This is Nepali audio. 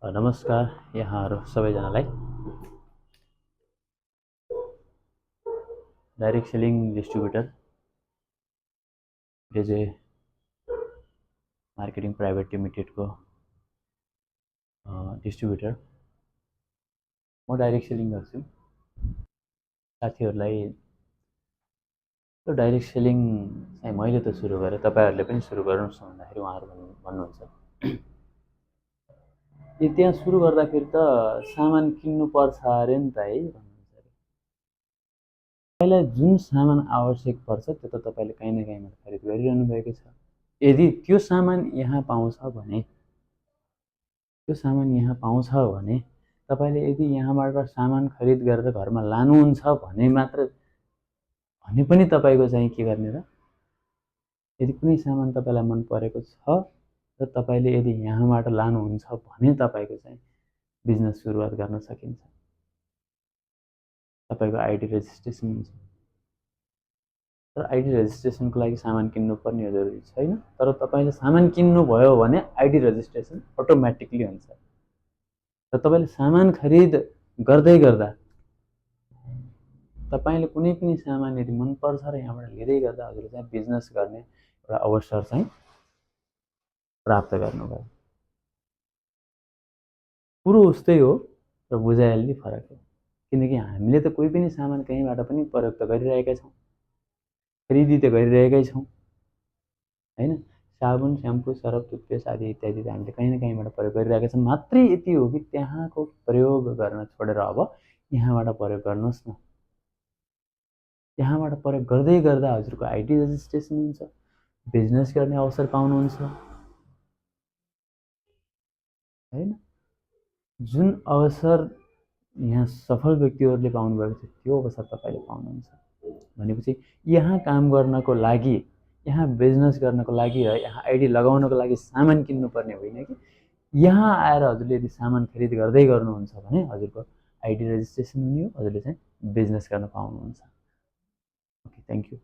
नमस्कार यहाँहरू सबैजनालाई। डाइरेक्ट सेलिङ डिस्ट्रिब्युटर एजे मार्केटिङ प्राइभेट लिमिटेडको डिस्ट्रिब्युटर म डाइरेक्ट सेलिङ गर्छु। साथीहरूलाई यो डाइरेक्ट सेलिङ चाहिँ मैले त सुरु गरेँ, तपाईँहरूले पनि सुरु गर्नुहोस् भन्दाखेरि उहाँहरू भन्नुहुन्छ यो त्यहाँ सुरु गर्दाखेरि त सामान किन्नु पर्छ अरे नि त है भन्नुहुन्छ। तपाईँलाई जुन सामान आवश्यक पर्छ त्यो त तपाईँले कहीँ न कहीँबाट खरिद गरिरहनु भएको छ। यदि त्यो सामान यहाँ पाउँछ भने तपाईँले यदि यहाँबाट सामान खरिद गरेर घरमा लानुहुन्छ भने मात्र भने पनि तपाईँको चाहिँ के गर्ने र, यदि कुनै सामान तपाईँलाई मन परेको छ र तपाईँले यदि यहाँबाट लानुहुन्छ भने तपाईँको चाहिँ बिजनेस सुरुवात गर्न सकिन्छ। तपाईँको आइडी रेजिस्ट्रेसन हुन्छ, तर आइडी रेजिस्ट्रेसनको लागि सामान किन्नुपर्ने जरुरी छैन। तर तपाईँले सामान किन्नुभयो भने आइडी रेजिस्ट्रेसन अटोमेटिकली हुन्छ। र तपाईँले सामान खरिद गर्दै गर्दा तपाईँले कुनै पनि सामान यदि मनपर्छ र यहाँबाट लिँदै गर्दा हजुरले चाहिँ बिजनेस गर्ने एउटा अवसर चाहिँ प्राप्त गर्नुभयो। कुरो उस्तै हो र बुझाइले फरक हो, किनकि हामीले त कोही पनि सामान कहीँबाट पनि प्रयोग त गरिरहेका छौँ, खरिदी त गरिरहेकै छौँ हैन। साबुन, स्याम्पू, सरफ, टुथपेस्ट आदि इत्यादि हामीले कहीँ न कहीँबाट प्रयोग गरिरहेका छौँ। मात्रै यति हो कि त्यहाँको प्रयोग गर्न छोडेर अब यहाँबाट प्रयोग गर्नुहोस् न। यहाँबाट प्रयोग गर्दै गर्दा हजुरको आइडी रेजिस्ट्रेसन हुन्छ, बिजनेस गर्ने अवसर पाउनुहुन्छ हैन। जुन अवसर यहाँ सफल व्यक्तिहरूले पाउनुभएको छ त्यो अवसर तपाईँले पाउनुहुन्छ भनेपछि यहाँ काम गर्नको लागि, यहाँ बिजनेस गर्नको लागि र यहाँ आइडी लगाउनको लागि सामान किन्नुपर्ने होइन कि यहाँ आएर हजुरले यदि सामान खरिद गर्दै गर्नुहुन्छ भने हजुरको आइडी रेजिस्ट्रेसन हुने हो, हजुरले चाहिँ बिजनेस गर्न पाउनुहुन्छ। Okay, thank you.